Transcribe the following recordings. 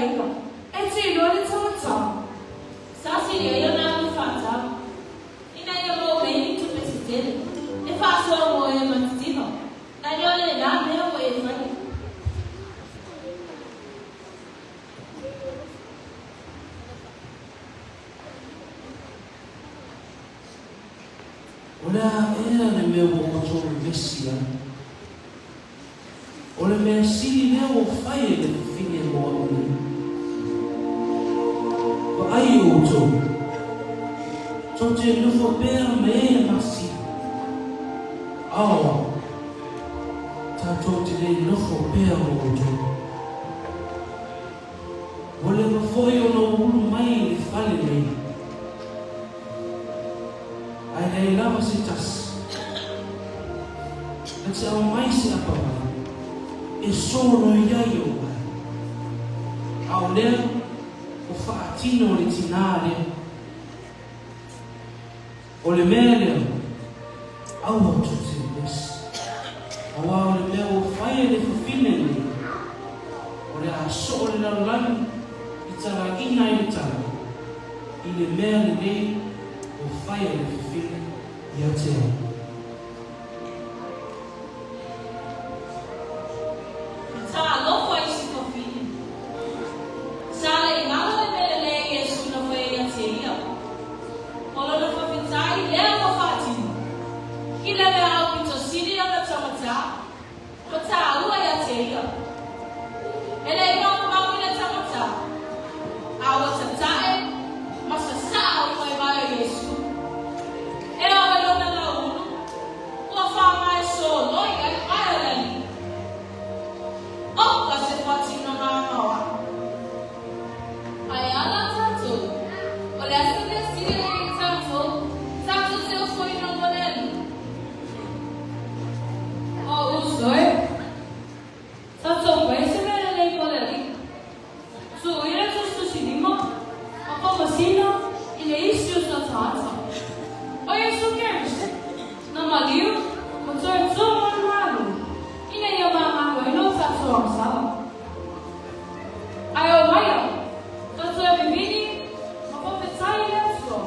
aiga, e te iloa le tamatā. Sa sili ai ona alu faatau, ina ia maua mai ai ni tupe se tele, e faasoa mo e ma titino, nai lo lena mea ua e faia. O le a ea le mea ua outou vevesi ai? O le mea sili lea ua fai e le fafine mo a'u nei. Vaai outou, tou te nofo pea ma e masina. Ao, tatou te le nofo pea ma outou. Ua leva foi ona ou ulu mai i le fale nei, ae leai lava se tasi na te aumai se apamai e soloi ai ou ai. A o lea ua faatino le tinā lea. O le mea lea, aua tou te vevesi, auā o le mea ua fai e le fafine nei, o le a soo le lalolagi i talaiina ai le tala i le mea lenei ua fai e le fafine ia te au. Talofa i si fafine. Sa le i galo le mea lelei i Iesu na fai ai ia te ia. O lona fafetai lea ua faatino. I le mea aupito sili ona tamatā, ua tāua ia te ia. E le i magumagu i le tamatā, a ua tatae ma sasaa i vaevae o Iesu. E oo i lona lauulu, Ua whāngai sōloi ai vae o le alii. Oka se faatinoga maoaʻa. Ae ala tatou, o le a se mea sili lea i tatou, tatou te ofoina mo le alii. O uso e, tatou pai se mea lelei mo le alii. Tuuina tusitusilima ma faamasina i le isi o Sataata. O Iesu Keriso, na maliu ma toe tua mo le Malo, ina ia māmalo ai lo tatou agasala. Ae omaia, tatou e vivini ma faafetai i le Atua,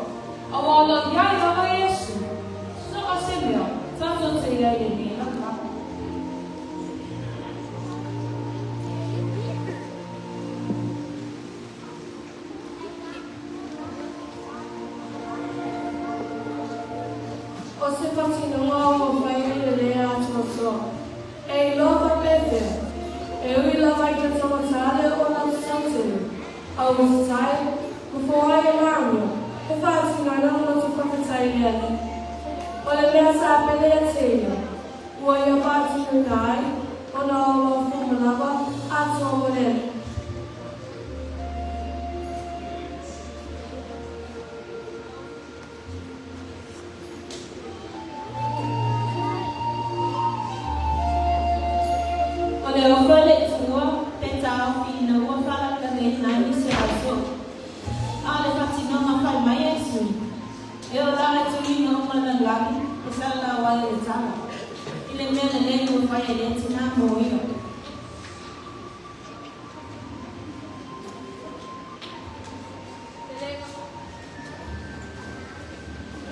auā o lo o iai lava Iesu, so o se mea tatou te iai i lenei lalolagi. O se fatinoga ua fai ai le lē atoatoa, e iloa faapefea, e ui lava i le tamatā le o latou tautele, a ua tae, ma foai e lāua, he faatinoina o latou faafetai i le Alii. O le mea sa pele ia te ia, Ua ia faatinoina ai ona o lo faamalava atoa mo le Alii. O le ofa le tua pe taofi ina ua faalaulalei nai nisi o aso. A o le faatinoga fai mai ai sui, E ola ai tuliga uma lalolagi e salalau ai le tala i le mea lelei ua fai e lea tinā mo ia.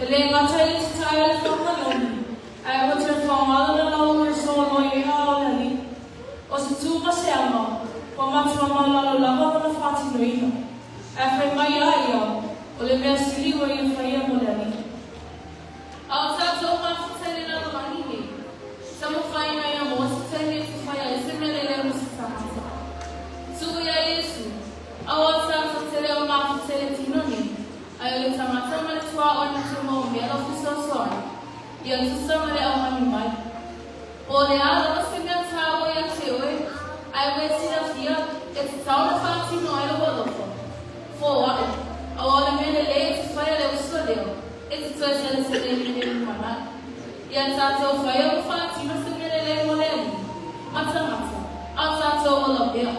E le gata i le tatae o le whakanoni, ae ua toe whaangalo na laua e soloi e a o le alii. O se tū ma se ama, kua matua maulalo lava lona whaatinoina. Ae fai mai a ia, o le mea sili ua ia faia mo le alii. A o tatou mafuta i le lalolagi nei, taumafai ina ia maua se taimi e te fai ai se mea lelei mo se tagata. Tuu iā Iesu, aua tatou te le o mafuta i le tino nei, ae o le tagata ma le tuaoi na te maumea lau fesoasoani, ia tusa ma le aumani mai. Po o le a lava se mea tāua ia te oe, ae ua e silafia, e tatau ona faatino ai lou alofa. Foaʻi, aua o le mea lelei e te fai a le uso lea, e te toe selesele i le mea lumanai. Ia tatou faia ua faatino se mea lelei mo le Alii, ma tagata, a o tatou ola pea.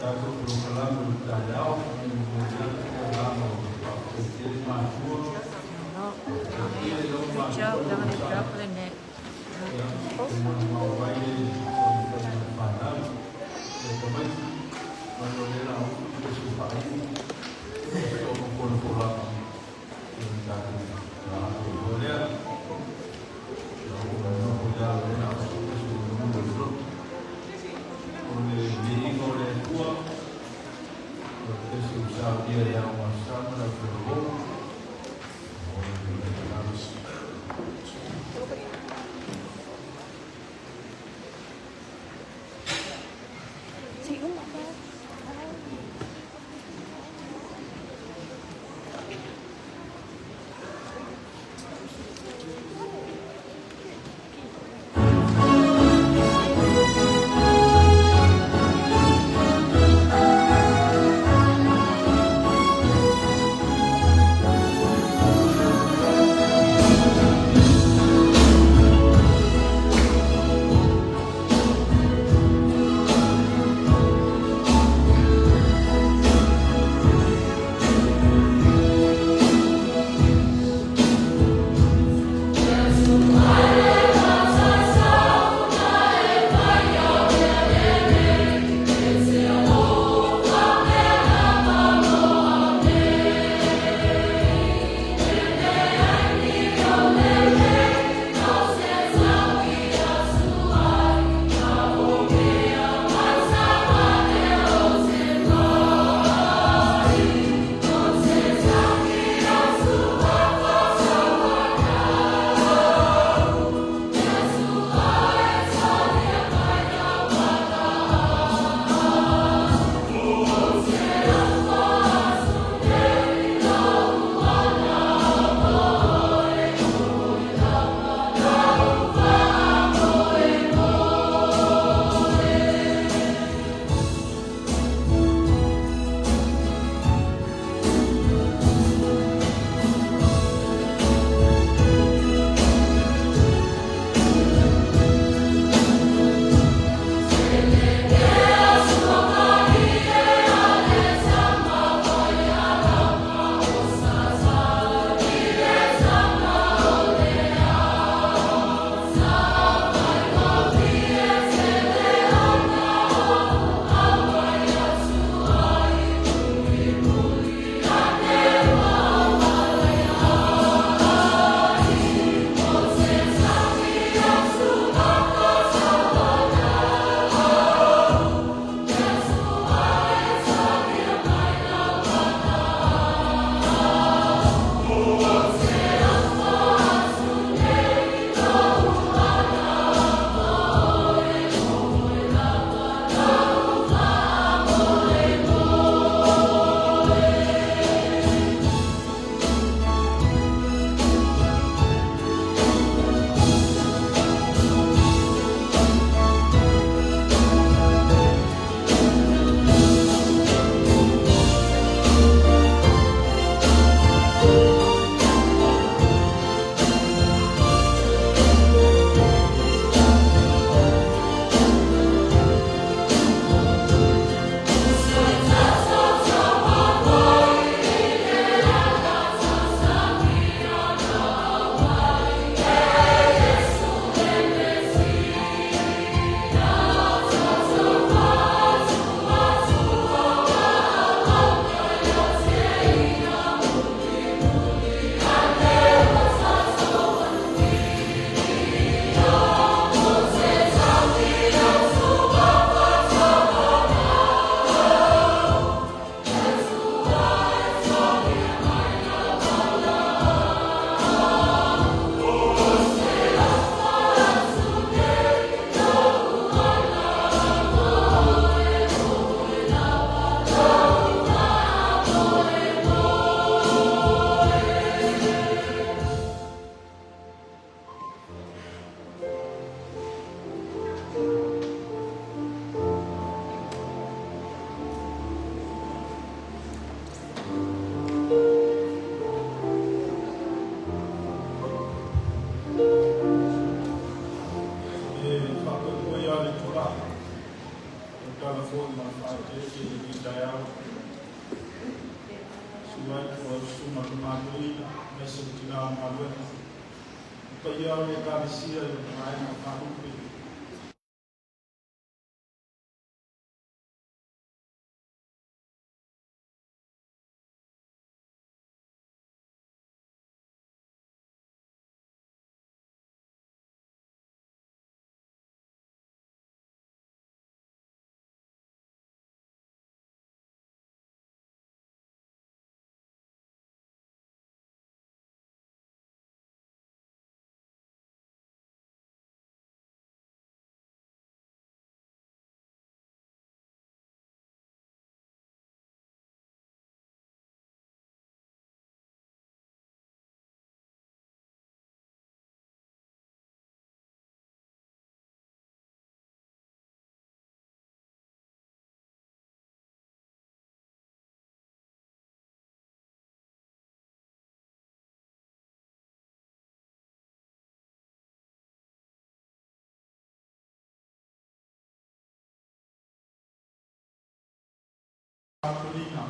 Tatou polokalame o le taeao, e momoli atu le agaga o le faafetai tele matua. Faafetai tele lava matua le onosai. Ia, e molimau ai le taumafaiga o le fanau. Ia tamaiti, mai o lea la utu i le aso faaiu, o se folafolaga i le tatou atoa lea. Ia, ua nofo i lalo lea na o se mulu o le loto. O le viiga o le Atua, o le pese ua saunia i ao sa ma lau felavou. O le viiga. Faaeteete i lenei taeao. Susu ai lau Susuga i le Tama Toeaina, aemaise le tina o galuega. Le paia o le Ekalesia i ona vaega faalupe. Toeaina,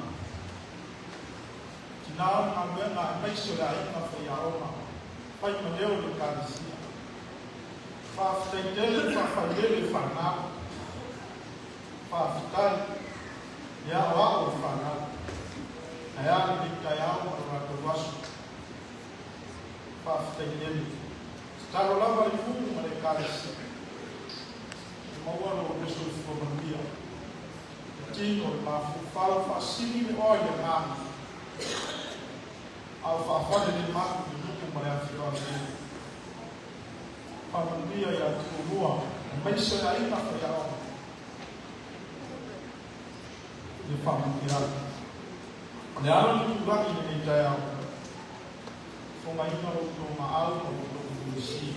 tina o le galuega aemaise o le aiga faiaoga, fai ma leo o le Ekalesia. Faafetai tele le faafailele fanau. Faafetai le aoao o fanau. Ae a lenei taeao ma lo latou aso. Faafetai tele. Tatalo lava le nuu ma le Ekalesia. E maua lo outou soifua manuia. Le tino, le mafaufau, faasili le oa i le agaga. A o faafale le malu i le nuu ma le afioaga nei. Faamanuia ia te oulua, aemaise le aiga faiaoga. Le faamanuiaga. O le ala o le tulai i lenei taeao, fofogaina lo outou maau ma lo outou tulisi.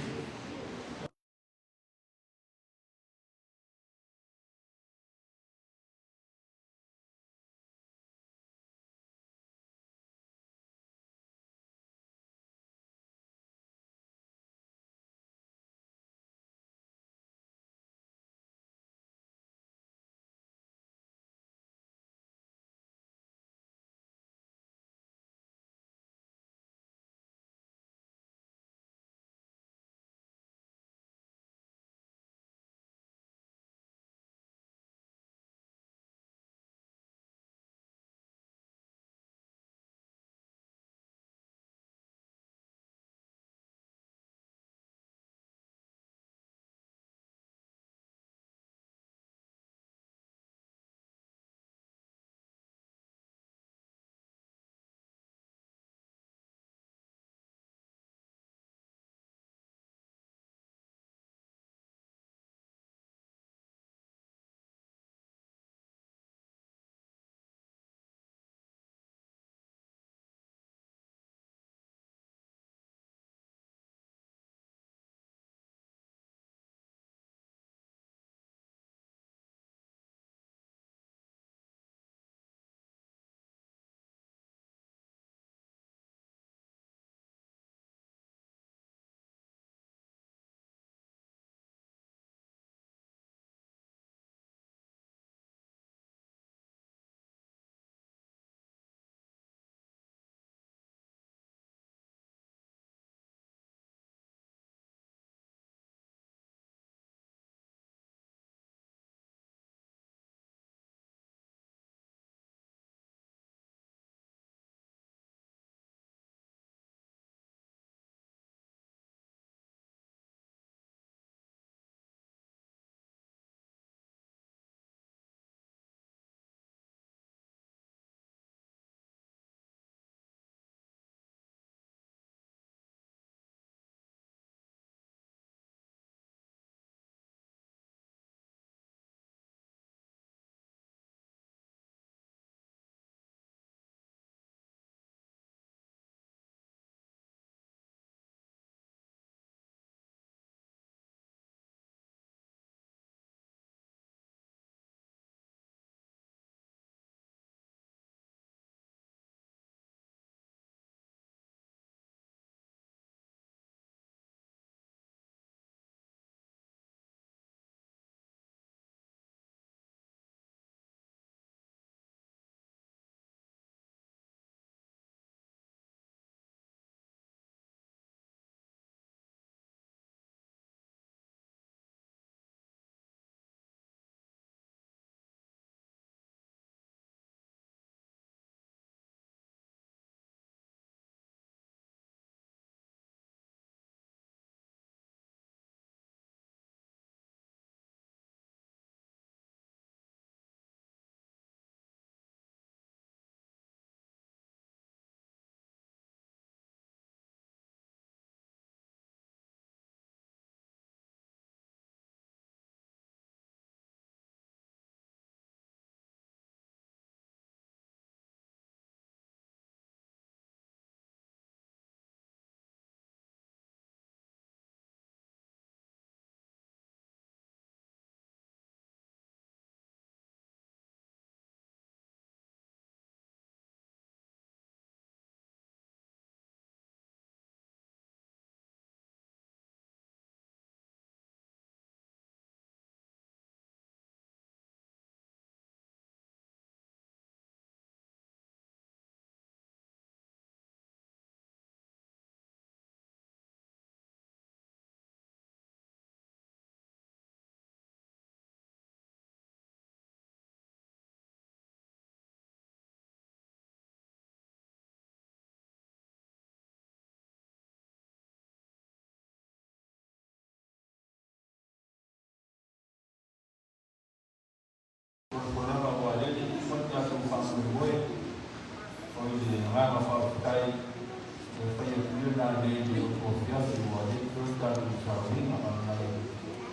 Oi le agaga faafetai e fai atu ia nanei i le loto afiafi ua le toe tatou sauniga a o nai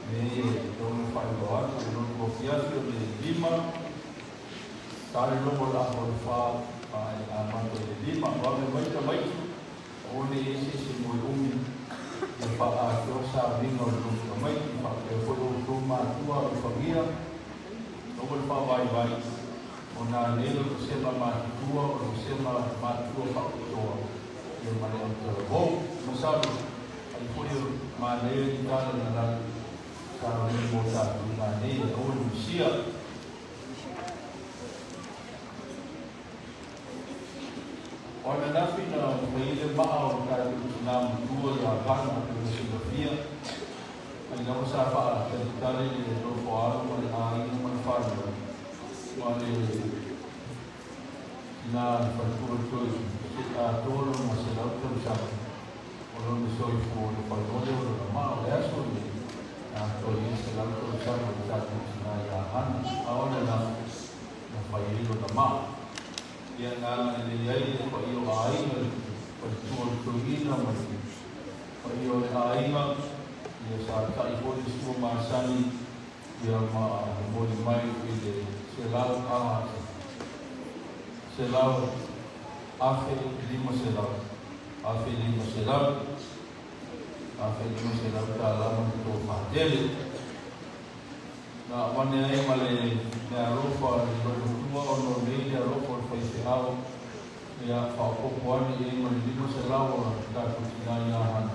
mea ia e tatau ona faailoa atu. O le loto afiafi o le 5, ta le logo o le afa o le 4 ma e amata i le 5. Vave mai tamaiti, aua ne i i ai se isi e moe umi ia faaatoa sauniga o le loto tamaiti. Faapea foi outou matua alofagia, aua le faavaivai. O nā nei o le vasega matutua, o le vasega matutua faapitoa, ia ma le autalavou. Masalo, ai foi o manaia ni tala na latou sauni mo tatou i nanei e aua le misia. O ananafi na fai ai le maa o le tatou tinā matua ia Hana pei ona silafia, ai lava sa faatalitali le nofo alo ma le aiga ma le fanau. Ma le tina le faletua le toe se atoa lona 100 tausaga o lona soifua o le failole o lona maa o le aso lenei na atoa i ai 100 tausaga o le tatou tina ia Hana a o ananafi na fai ai lona maa. Ia na agalelei ai le paia o aiga le faletua o le toeaina ma le paia o le aiga ia sa ta'i foi le sua masani Ia ma momoli mai i le 100 a 100,500, 1500, $1500 ma le tofa tele. Na avane ai ma le meaalofa a le loomatua ona o nei le alofa o le faifeau, ia faaopoopo ane i ai ma le 500 a tatou tina ia Hana,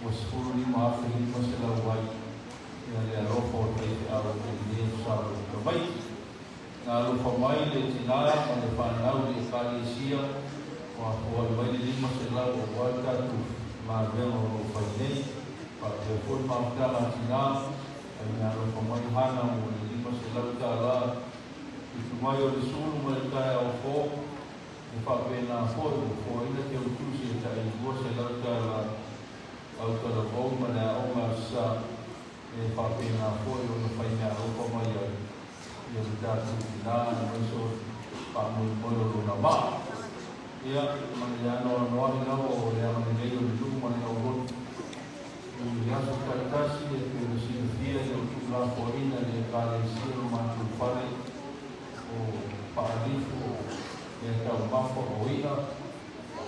ua 15,500 ai. Ia le alofa o le faifeau i lenei aso o tamaiti. Na alofa mai le tinā ma le fanau i le Ekalesia ua foai mai le 500 aua le tatou galuega o lo o fai nei. Faapea foi le mafutaga a tinā, ai na alofa mai Hana mo le $500 tutu mai o le sulu ma le taeao fou. E faapena foi ua foaina teutusi e tai $200 autalavou ma le aoga sa e faapena foi ona fai meaalofa mai ai ia le tatou tinā aemaise o le faamoemoe o lona maa. Ia, ma le anoanoai lava o le agalelei o le nuu ma le aulotu i aso taitasi e pei ona silafia i o tuulafoaiina i le Ekalesia o lo matou fale o Faalifu o meataumafa o i'a.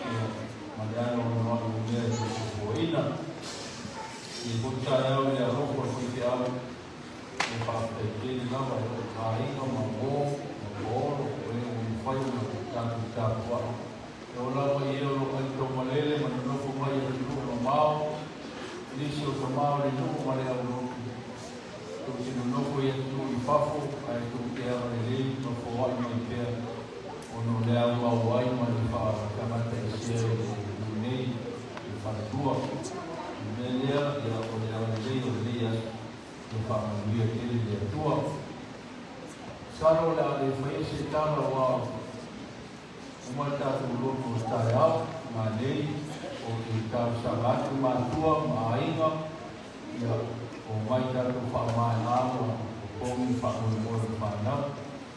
Ia, ma le anoanoai o mea e fuafuaina. I foi taeao i le alofa o le faifeau, e faafetai tele lava i lou aiga ma uō ma paolo o e ua mafai ona tatou tapuai. E ola mai e o lo o ai taumalele ma nonofo mai i atunuu e mamao, nisi o tama o le nuu ma le aulotu. Tou te nonofo i atunuu i fafo, ae tou te agalelei ma foai mai pea ona o le auau ai ma le faatagata esea i le nuu nei i le faletua. O le mea lea, ia, o le agalelei o lenei aso, ia faamanuia tele le Atua. Masalo o le a le faia se tala aua uma le tatou loto o le taeao, nanei, ou te talosaga atu i matua ma aiga, ia, omai tatou faamaea ma totogi le faamoemoe o le fanau.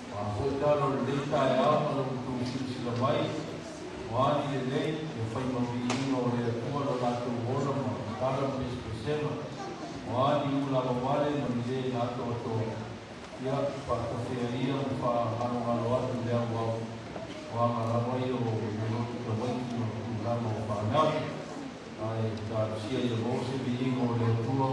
O a foi tala o lenei taeao ma lo outou silasila mai, o a ni lelei, ia fai ma viiga o le Atua lo latou ola ma tala ma pesepesega, o a ni ulaga wale ma ni le atoatoa, ia faatafea ia ma faagalogalo atu i le auau, o aga lava ia o le lotu tamaiti ma tulaga o fanau. Ae talosia ia maua se viiga o le Atua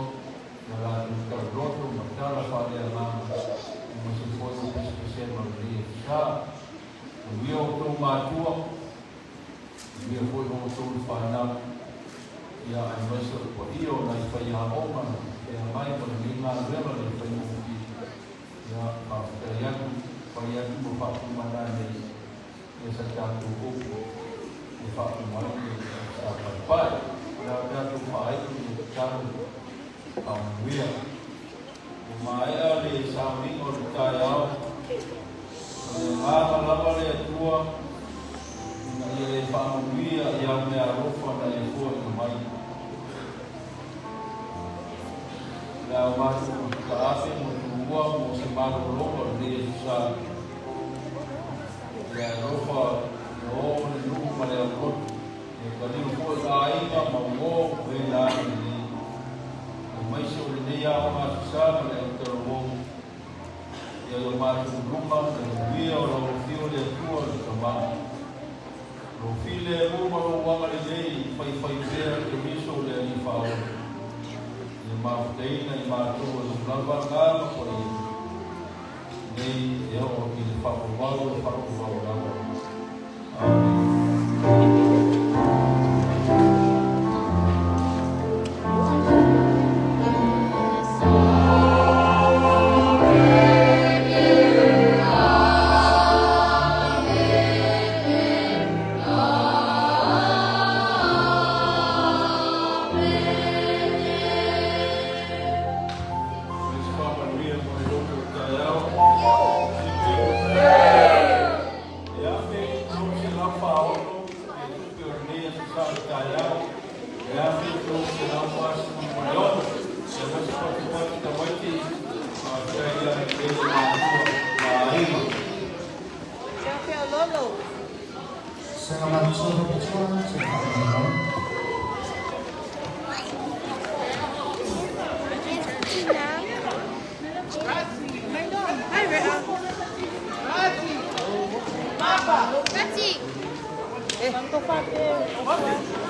ia latou tauloto ma tala faaleagaga aemaise foi o pesepesega o lenei aso sa. Manuia outou matua, manuia foi outou le fanau, ia aemaise o le paia o nai faiaoga na feagai ma lenei galuega le faigofie. Ia faafetai atu, fai atu ma faatumana nei ia sa tatou upu e faauma ai le sa paepae. O le a tatou faaiu i le tatalo faamanuia. Ua maea le sauniga o le taeao, o le agaga lava le Atua ina ia e faamanuia i au meaalofa na e foaina mai. O le a matou taape ma tuua mo se malologa o lenei aso sa. Le alofa ia oo ma le aulotu. Ia taliu foi aiga ma uō o e na agi lenei. Aemaise o lenei aoga Aso Sa ma le autalavou. Ia i o matou luma le manuia o lau Afio le Atua le Tama. Lou filemu ma lou agalelei i faifai pea Keriso le Alii Faaola. Ia mafutaina i matou e lou lava agaga paia nei e oo i le faavavau e faavavau lava. Amene. Se faamanuia mo le loto o le taeao. E 1346 le tupe o lenei aso sa o le taeao. E 1346. Ia maise patupatu tamaiti faafetai ia lelei le matua ma aiga. 55 Hi, Rita.